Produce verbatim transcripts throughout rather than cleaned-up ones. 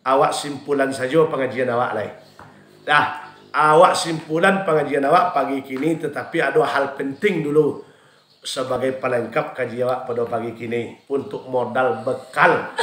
awak simpulan sajo pangajian awak lai. Dah, awak simpulan pangajian awak pagi kini, tatapi ado hal penting dulu sabagai palengkap kaji awak pado pagi kini, untuk modal bekal,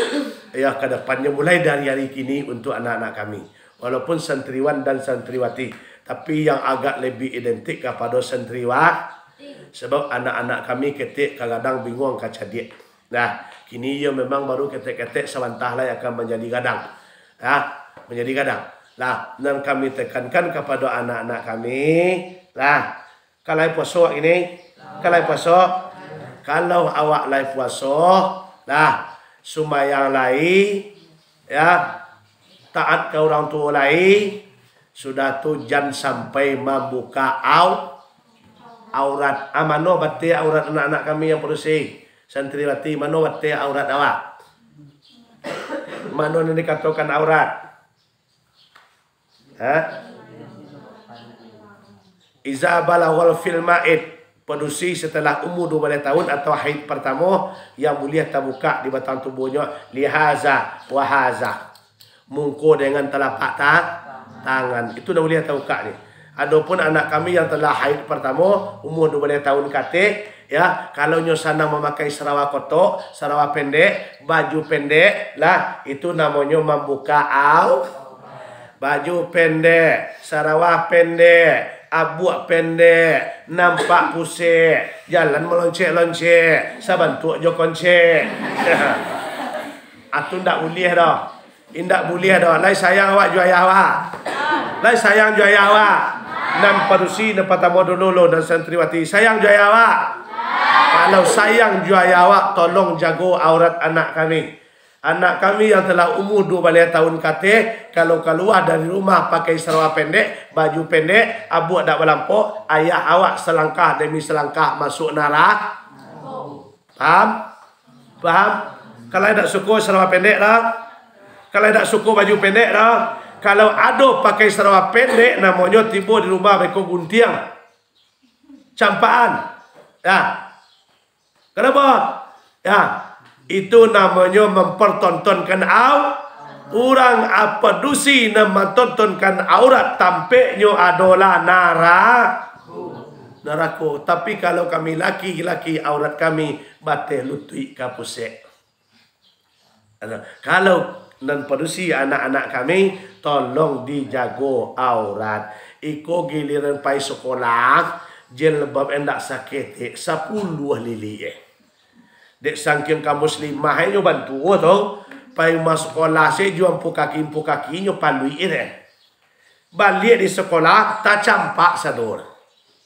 ya, ka depannyo mulai dari hari kini untuk anak-anak kami. Walaupun santriwan dan santriwati, tapi yang agak lebih identik kapado santriwa-, sebab anak-anak kami ketek ka gadang binguang ka cadiak. Nah, kini iyo memang baru ketek-ketek sabanta lai akan manjadi gadang. Nah, manjadi gadang. Lah, nan kami tekankan kapado anak-anak kami, lah, ka lai puaso awak kini? Ka lai puaso? Kalau awak lai puaso, lah, sumbayang lai, ya, taat ka urang tuo lai, sudah tu jan sampai mambuka au-, aurat. Ah, mano bateh aurat anak-anak kami yang padusi? Santriwati, mano bateh aurat awak? Mano nan dikatokan aurat? Ha? Iza balaghal fil ma'id, padusi setelah umur dua baleh tahun atau haid pertamo, yang buliah tabuka di batang tubuhnyo, lihaza wa haza, mungko dengan talapak ta-, tangan. Itu nan buliah tabuka ni. Adopun anak kami yang telah haid pertamo, umur dua baleh tahun kateh, ya, kalau nyo sanang mamakai sarawa kotok, sarawa pendek, baju pendek, lah, itu namonyo mambuka au-, baju pendek, sarawa pendek, abuak pendek, nampak pusek, jalan maloncek-loncek, sabantuak jo koncek. Atu ndak buliah doh. Indak buliah doh. Lai sayang awak jo ayah awak? Lai sayang jo ayah awak? Nan padusi, nan patamo dulu lo, nan santriwati. Sayang jo ayah awak? Kalau sayang jo ayah awak, tolong jago aurat anak kami. Anak kami yang telah umur dua baleh tahun kateh, kalau kalua dari rumah pakai sarawa pendek, baju pendek, abuak dak balampok, ayah awak salangkah demi salangkah masuk nara-, paham? Paham? Kalau dak suko sarawa pendek lah. Kalau dak suko baju pendek lah. Kalau ado pakai sarawa pendek, namonyo tibo di rumah beko guntiang. Campakan. Ya. Kenapa? Ya. Itu namonyo mempertontonkan au-, urang apa dusi nan mantontonkan aurat, tampeknyo adolah nara-, narako. Tapi kalau kami laki-laki, aurat kami bateh lutuik ka pusek. Kalau nan padusi anak-anak kami, tolong dijago aurat. Iko giliran pai sakolah, jilbab indak saketek, sapuluah lilik eh. Dek sangking ka muslimah eh nyo bantuo tu, pai ma sakolah se jo ampu kaki, ampu kaki nyo paluik eh. Baliak di sakolah, tacampak sado.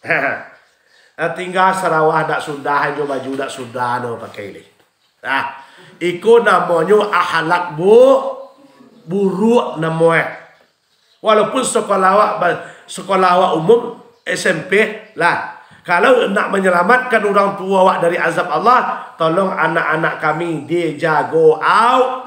Nah, tingga sarawa dak sudah, jo baju dak sudah no pakai ni. Nah, iko namonyo ahalak bu-, buruak namo eh. Walaupun sakolah awak ba-, sakolah awak umum, S M P lah. Kalau nak manyalamatkan urang tuo awak dari azab Allah, tolong anak-anak kami dijago au-,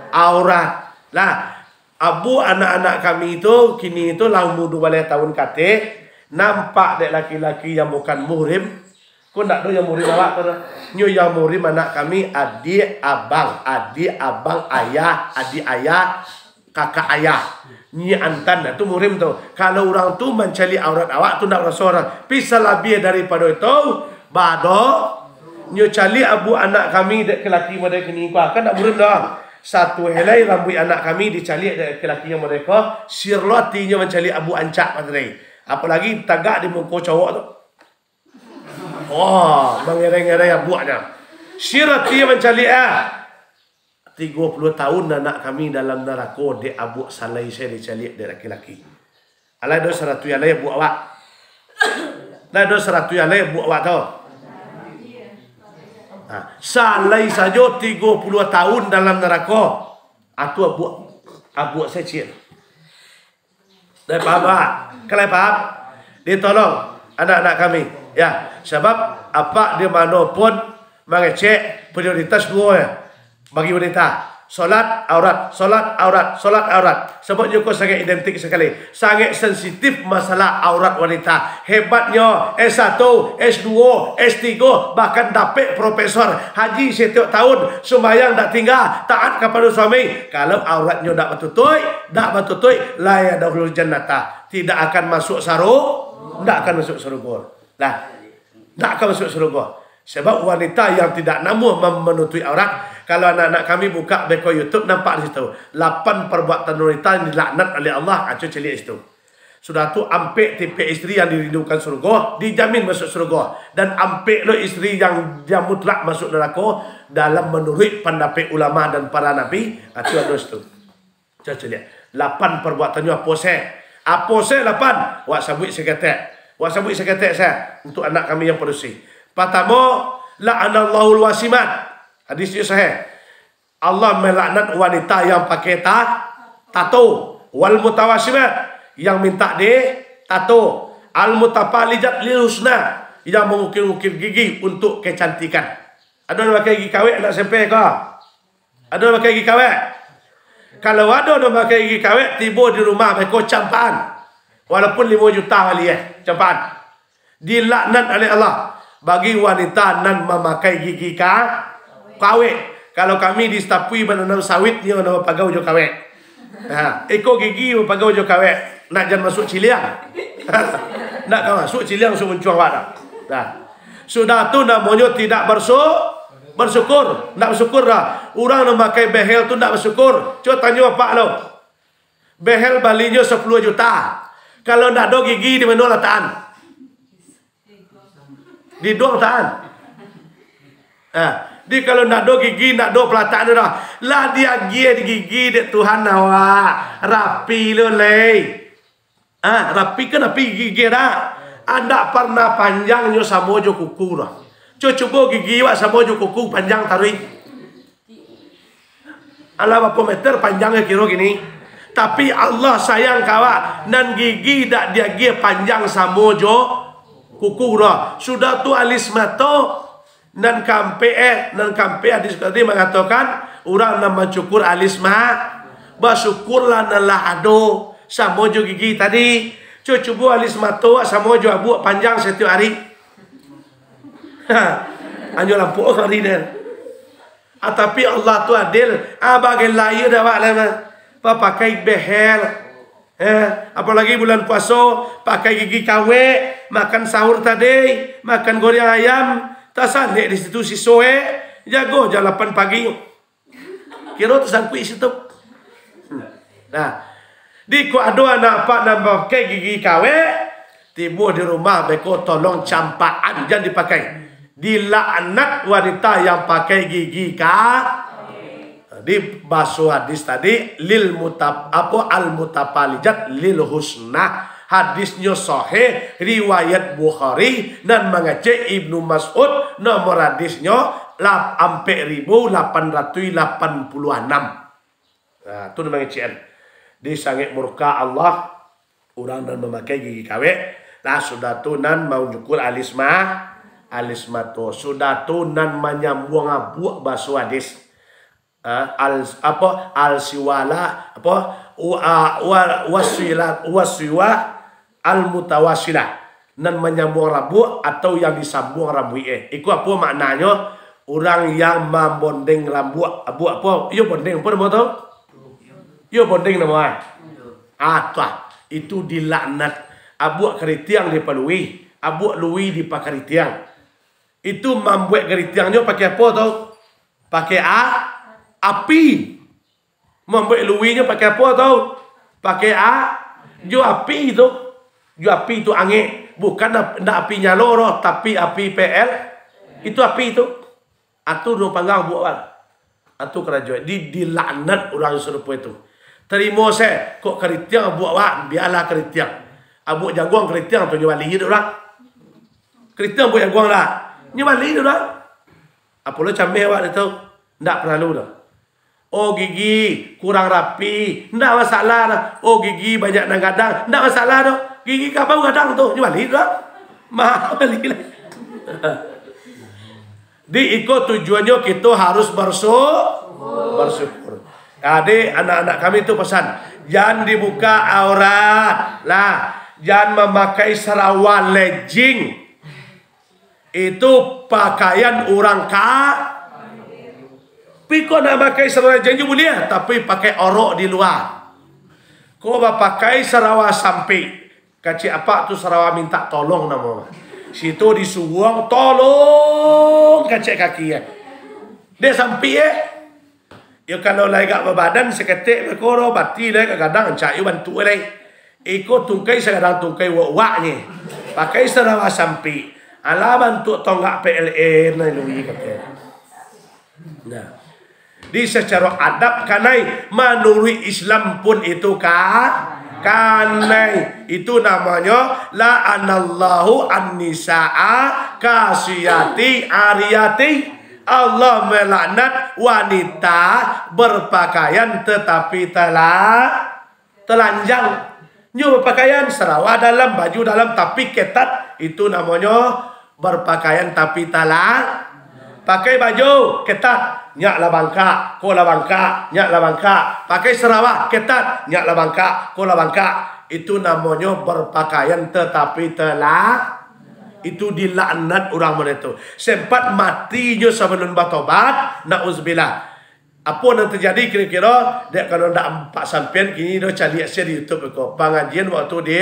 aurat. Lah, Abu anak-anak kami tu, kini tu lah umur dua baleh tahun kateh, nampak dek laki-laki yang bukan muhrim. Ko ndak do yang muhrim awak tu doh. Nyo yang muhrim anak kami, adiak, abang, adiak, abang, ayah, adiak, ayah, kakak, ayah. Nyi antan, tu muhrim tu. Kalau urang tu mancaliak aurat awak tu ndak baraso urang. Pi salabiah daripado itu, bado, nyo caliak abu anak kami dek laki-laki model kini ko, kan ndak muhrim doh. Satu helai rambuik anak kami dicaliak dek laki-laki yang model ko, sir lo atinyo mancaliak abu ancak materi. Apolagi tagak di muko cowok tu. Oh, mangereng-ngereng abuaknyo. Sir atinyo mancaliak ah. Tigo puluah tahun anak kami dalam narako dek abuak salai se dicaliak dek laki-laki. Alai do saratuih alai abuak awak. Alai do saratuih alai abuak awak tu. Ha, salai sajo tigo puluah tahun dalam narako. Atu abuak, abuak se ciek. Lai paham, Pak? Kan lai paham? Ditolong anak-anak kami. Ya, sabab apak di mano pun mangecek prioritas duo ya bagi wanita. Solat aurat, solat aurat, solat aurat. Sababnyo ko sangaik identik sakali. Sangaik sensitif masalah aurat wanita. Hebatnyo, S satu, S dua, S tiga, bahkan dapek profesor. Haji satiok tahun, sumbayang dak tingga, taat kapado suami. Kalau auratnyo dak batutuik, dak batutuik, la yadkhulul jannata. Tidak akan masuk saru-, dak akan masuk sarugo. Lah, dak akan masuk sarugo. Sebab wanita yang tidak namuah mem-, manutuik aurat, kalau anak-anak kami buka beko YouTube, nampak di situ. Lapan perbuatan wanita yang dilaknat oleh Allah, aco caliak situ. Sudah tu, ampek tipek isteri yang dirindukan sarugo, dijamin masuk sarugo. Dan ampek lo isteri yang, yang mutlak masuk narako, dalam manuruik pandapek ulama dan para nabi, aco ado situ. Cubo caliak. Lapan perbuatannyo apo se? Apo se lapan? Wak sabuik saketek. Wak sabuik saketek se untuk anak kami yang padusi. Patamo, la'anallahul wasimat. Hadisnyo sahih. Allah malaknat wanita yang pakai ta-, tato. Wal mutawasimat, yang mintak ditato. Al mutapalijat lil husna, yang mangukir-ukir gigi untuk kecantikan. Ado nan pakai gigi kawek anak S M P ko? Ado nan pakai gigi kawek? Kalau ado nan pakai gigi kawek, tibo di rumah beko campakan. Walaupun limo juta bali, eh, campakan. Dilaknat oleh Allah bagi wanita nan mamakai gigi ka-, kawek. Kalau kami di Sitapui bananam sawit, nyo nan bapagau jo kawek. Ha, iko gigi bapagau jo kawek, nak jan masuk ciliang. Nak ka masuk ciliang, suruh muncuang awak dah. Nah. Sudah tu namonyo tidak bersu-, bersyukur. Ndak bersyukur dah. Urang nan makai behel tu ndak bersyukur. Cubo tanyo apak lo. Behel balinyo sapuluah juta. Kalau ndak ado gigi, di mano latakan? Di iduang latakan. Ah, di kalau ndak ado gigi, ndak ado palatakan dah. Lah diagiah di gigi dek Tuhan awak. Rapi lo lai. Ah, rapi kan rapi gigi dah. Andak pernah panjangnyo samo jo kuku dah. Cubo-cubo gigi awak samo jo kuku panjang taruih. Alah, bapo meter panjangnyo kiro kini. Tapi Allah sayang ka awak, nan gigi dak diagiah panjang samo jo kuku dah. Sudah tu alis mato, nan kaampek, eh, nan kaampek hadis tadi mangatokan, urang nan mancukur alis ma-, basyukurlah nan lah ado, samo jo gigi tadi. Cubo-cubo alis mato samo jo abuak panjang satiok ari. Ha, anyo lampok ari deh. Ah, tapi Allah tu adil. Ah, bagai layu dah awak lah, mah. Papakai behel. Eh, apalagi bulan puaso, pakai gigi kawek, makan sahur tadi, makan goreng ayam, tasanek di situ siso, eh. Jago jam lapan pagi. Kiro tasangkuik situ. Nah, di ko ado anak apak nan pakai gigi kawek, tibo di rumah beko tolong campakan, jan dipakai. Dilaknat wanita yang pakai gigi ka-, di baso hadis tadi, lil mutab-, apo, al mutapalijat lil husna. Hadisnyo sahih, riwayat Bukhari, nan mangecek Ibnu Mas'ud, nomor hadisnyo lap-, ampek ribu lapan ratuih lapan puluah anam. Nah, tu nan mangecekan. Disangek murka Allah, urang nan mamakai gigi kawek, lah sudah tu nan mancukur alis ma-, alis mato, sudah tu nan manyambuang abuak, baso hadis. Ah, al-, apo, al siwala, apo, wa-, wa-, waswila-, waswiwa al mutawasilah, nan manyambuang rambuak atau yang disambuang rambuik, eh. Iko apo maknanyo? Urang yang mambondeng rambuak, abuak apo? Iyo bondeng, apo namo tu? Iyo bondeng namo, eh. Ah, tu ah. Itu dilaknat. Abuak karitiang dipalui, abuak lui dipakaritiang. Itu mambuek karitiangnyo pakai apo tu? Pakai a-, api. Mambuek luinyo pakai apo tau? Pakai a-, jo api tu. Jo api tu angek. Bukan ap-, ndak api nyalo doh, tapi api P L. Itu api tu. Atu daun panggang buek wak. Atu karajo. Di, dilaknat urang sarupo itu. Tarimo se, kok karitiang buek wak, bialah karitiang. Abuak jaguang karitiang tu nyo bali dek urang. Karitiang buek jaguang lah. Nyo bali dek urang. Apo lo cameh wak tu? Ndak paralu doh. Oh, gigi kurang rapi, ndak masalah doh. Oh, gigi banyak nan gadang, ndak masalah doh. Gigi kabau gadang tu, nyo bali tu lah. Mahal bali lah. Di iko tujuannyo kito harus bersu-, bersyukur. Adik, anak-anak kami tu pesan, jan dibuka aurat lah, jan mamakai sarawa legging. Itu pakaian urang ka-, piko nak makai sarawa legging jo buliah, tapi pakai orok di lua. Ko bapakai sarawa sampik, kacik apak tu sarawa mintak tolong namo. Situ disuruang, "Tolong, kacik kaki, eh." Dek sampik, eh. Yo, kalau lai agak babadan saketek beko, bati lai gadang, rancak yo bantuak lai. Iko tungkai sagadang tungkai uwak-uwaknyo. Pakai sarawa sampik. Alah bantuak tonggak P L N, nah, lui kato. Nah. Di sacaro adab kanai, manuruik Islam pun itu ka-, kanai. Itu namonyo la'anallahu an-nisa'a kasiyati ariyati. Allah melaknat wanita berpakaian tetapi telah telanjang. Nyo bapakaian sarawa dalam, baju dalam, tapi ketat, itu namonyo bapakaian tapi tala-, pakai baju ketat, nyak lah bangkak, ko lah bangkak, nyak lah bangkak, pakai sarawa ketat, nyak lah bangkak, ko lah bangkak, itu namonyo bapakaian tetapi tala-, itu dilaknat urang model tu. Sempat mati nyo sabalun batobat, nauzubillah. Apo nan tajadi kiro-kiro, dek kalau ndak ampak sampean kini do caliak se di YouTube ko. Pangajian waktu di,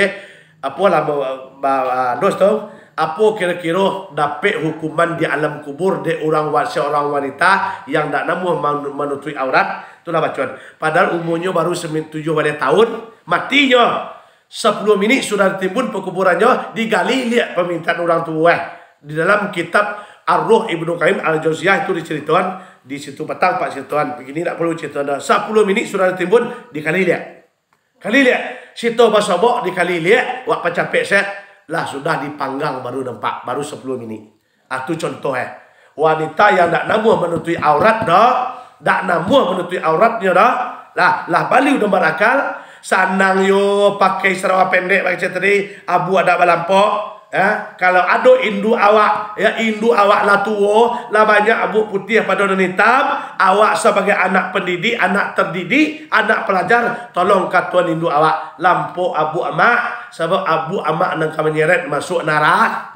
apo lah, ba-, ba-, dos tu, apo kiro-kiro dapek hukuman di alam kubur dek urang wa-, seorang wanita yang ndak namuah man-, manutuik aurat, tu lah bacoan. Padahal umurnyo baru semi-, tujuah baleh tahun, matinyo. Sapuluah minik sudah ditimbun pakuburannyo, digali liak pamintaan urang tuo, eh. Di dalam kitab Ar-Ruh Ibnu Qayyim Al-Jauziyah itu diceritoan, di situ patang pak ceritoan, begini ndak perlu ceritoan dah. Sapuluah minik sudah ditimbun, dikali liak. Kali liak, sito basobok dikali liak, wak pacapek se, lah sudah dipanggang baru nampak, baru sapuluah minik. Ah, tu contoh, eh. Wanita yang dak namuah manutuik aurat doh, dak namuah manutuik auratnyo doh, lah, lah baliau dah barakal, sanang yo pakai sarawa pendek macam tadi, abuak dak balampok, eh. Kalau ado induak awak, ya, induak awak lah tuo, lah banyak abuak putiah pado nan itam, awak sabagai anak pendidik, anak terdidik, anak pelajar, tolong katuan induak awak, lampok abuak amak, sabab abuak amak nan ka manyeret masuak nara-,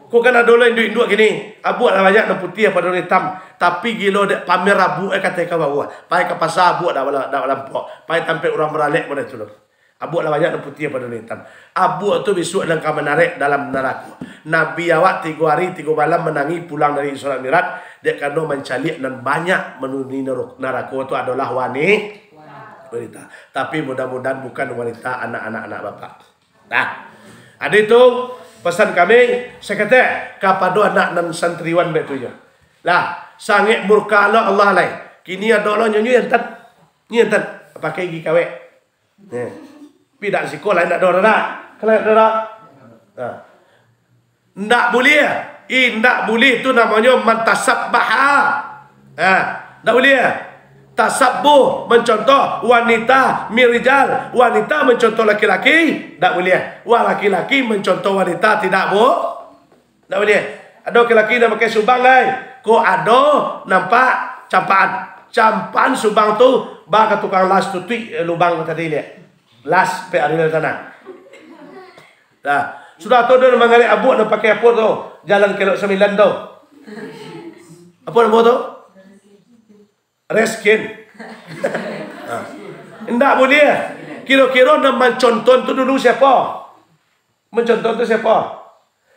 Ko kan ado lo induak-induak kini, abuak lah banyak nan putiah pado nan itam, tapi gilo dek pamer abuak, eh, katai ka bawah, pai ka pasa abuak dak bala-, dak balampok, pai tampek urang baralek model tu lo. Abuak lah banyak nan putiah pado nan itam. Abuak tu bisuak nan ka manarek dalam narako. Nabi awak tigo ari tigo malam manangih pulang dari Isra Mi'raj, dek karano mancaliak nan banyak manuni naro-, narako tu adolah wani-, wanita. Tapi mudah-mudahan bukan wanita anak-anak anak bapak. Nah, ado itu pesan kami saketek kapado anak nan santriwan baitu nyo. Lah, sangek murka lo Allah lai. Kini ado lo nyo, nyo intan. Nyo intan. Pakai gigi kawek. Nyo. Pi dak siko lai ndak ado dah. Kalau ndak ado dah. Nah. Ndak buliah. Indak buliah, itu namonyo mantasabbaha. Ha, ndak buliah. Tasabbuh, mencontoh wanita, mirijal, wanita mencontoh laki-laki, ndak buliah. Wah, laki-laki mencontoh wanita, tidak bu-, ndak buliah. Ado laki-laki nan pakai subang, ai. Ko ado nampak campaan. Campaan subang tu, ba ka tukang las tutuik, eh, lubang tadi liak. Las, pek ari dari tanah. Nah, sudah tu, dia manggaleh abuak nan pakai apo tu? Jalan Kelok Sambilan tu. Apo namo tu? Reskin. Nah. Indak buliah. Kiro-kiro nan mancontoh tu dulu siapo? Mancontoh tu siapo?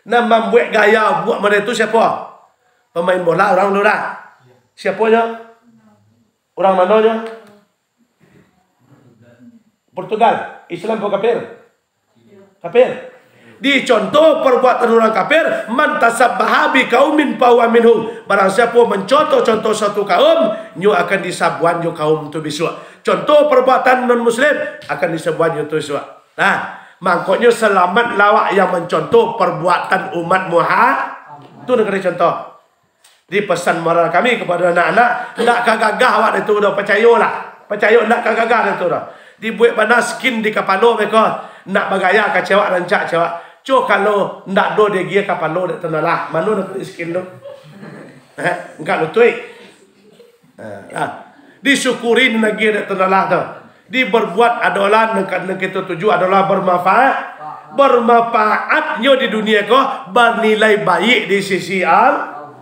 Nan mambuek gaya abuak model tu siapo? Pamain bola urang dulu dah. Siaponyo? Urang manonyo? Portugal, Islam apo kafir? Kafir. Dicontoh perbuatan urang kafir, "Man tasabbaha bi qaumin fahuwa minhum." Barang siapo mencontoh-contoh suatu kaum, nyo akan disabuan jo kaum tu bisuak. Contoh perbuatan non muslim, akan disabuan jo tu bisuak. Nah, mangkonyo selamatlah awak yang mencontoh perbuatan umat Muhammad. Tu nan ka dicontoh. Di pesan moral kami kepada anak-anak, ndak ka gagah awak dek tu doh, pacayolah. Pacayo, ndak ka gagah dek tu doh. Dibuek bana skin di kapalo beko, nak bagaya ka cewek rancak cewek. Cok kalau ndak do diagiah kapalo dek tu nah lah, mano nak bali skin tu? Eh, angkak lutuik. Eh, ah. Disyukuri nan agiah dek Tuhan Allah tu. Di berbuat adolah nan ka-, nan kito tuju adolah bermanfaat. Bermanfaatnyo di dunia ko, bernilai baik di sisi Al-,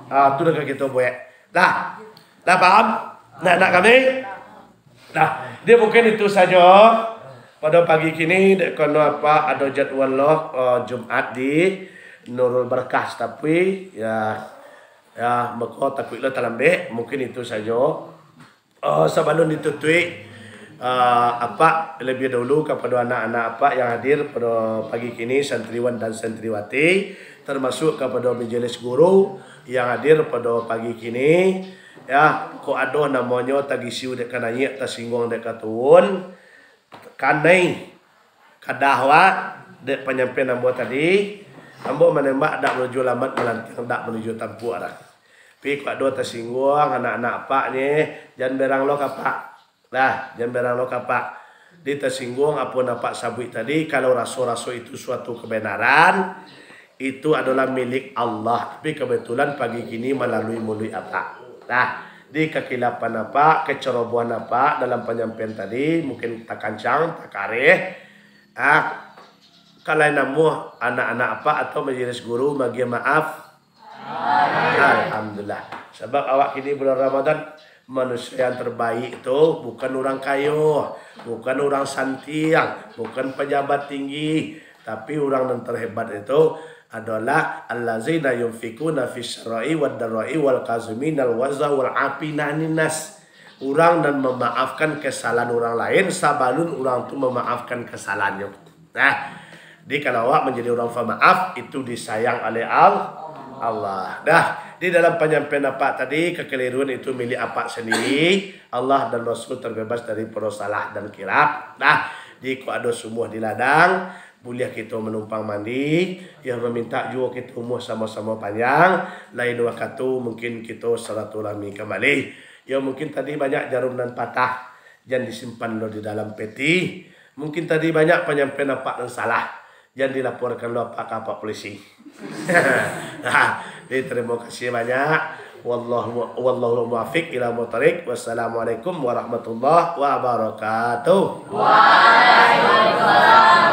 ah, tu nan ka kito buek. Dah. Dah paham? Nak, nak kami? Nah, dia mungkin itu saja pada pagi kini. Dek karano apak ado jadwal lo, eh, Jumaat di Nurul Barkah, tapi ya, ya, mako takuik lo talambek. Mungkin itu saja. Eh, sabalun ditutuik, eh, apak lebih dahulu kapada anak-anak apak yang hadir pada pagi kini, santriwan dan santriwati, termasuk kapada majelis guru yang hadir pada pagi kini. Ya, kok ado namonyo tagisiu dek ka naiak, tasingguang dek ka turun, kanai kadah awak dek panyampaian ambo tadi, ambo manembak dak manuju lamat, malantiang dak manuju tampuak dah. Tapi kok ado tasingguang anak-anak apak nyo, jan berang lo ka apak. Dah, jan berang lo ka apak. Di tasingguang apo nan apak sabuik tadi, kalau raso-raso itu suatu kebenaran, itu adolah milik Allah. Tapi kebetulan pagi kini malalui muluik apak. Nah, di kakilapan apak, kecerobohan apak dalam panyampaian tadi, mungkin takancang, takareh. Ah, kalau namuah anak-anak apak atau majelis guru magiah maaf. Alhamdulillah. Sabab awak kini bulan Ramadan, manusia yang terbaik tu bukan urang kayo, bukan urang santiang, bukan pejabat tinggi, tapi urang nan terhebat itu adolah allazina yunfikuna fis sarai wad darai wal kaziminal ghaiza wal afina anin nas. Urang nan mamaafkan kesalahan urang lain sabalun urang tu mamaafkan kesalahanyo. Nah, jadi kalau awak manjadi urang pamaaf, itu disayang oleh Al-, Allah. Dah, di dalam panyampaian apak tadi, kekeliruan itu milik apak sendiri. Allah dan Rasul terbebas daripada salah dan khilaf. Dah, jikok ado sumua di ladang, buliah kito manumpang mandi, yo mamintak juo kito umuah samo-samo panjang, lain wakatu mungkin kito silaturahmi kambali. Yo mungkin tadi banyak jarum nan patah, jan disimpan lo di dalam peti. Mungkin tadi banyak panyampaian apak nan salah, jan dilaporkan lo apak ka apak polisi. Nah, jadi tarimo kasih banyak. Wallahu, wallahu muwaffiq ila muwaffiq. Wassalamualaikum warahmatullahi wabarakatuh. Waalaikumsalam.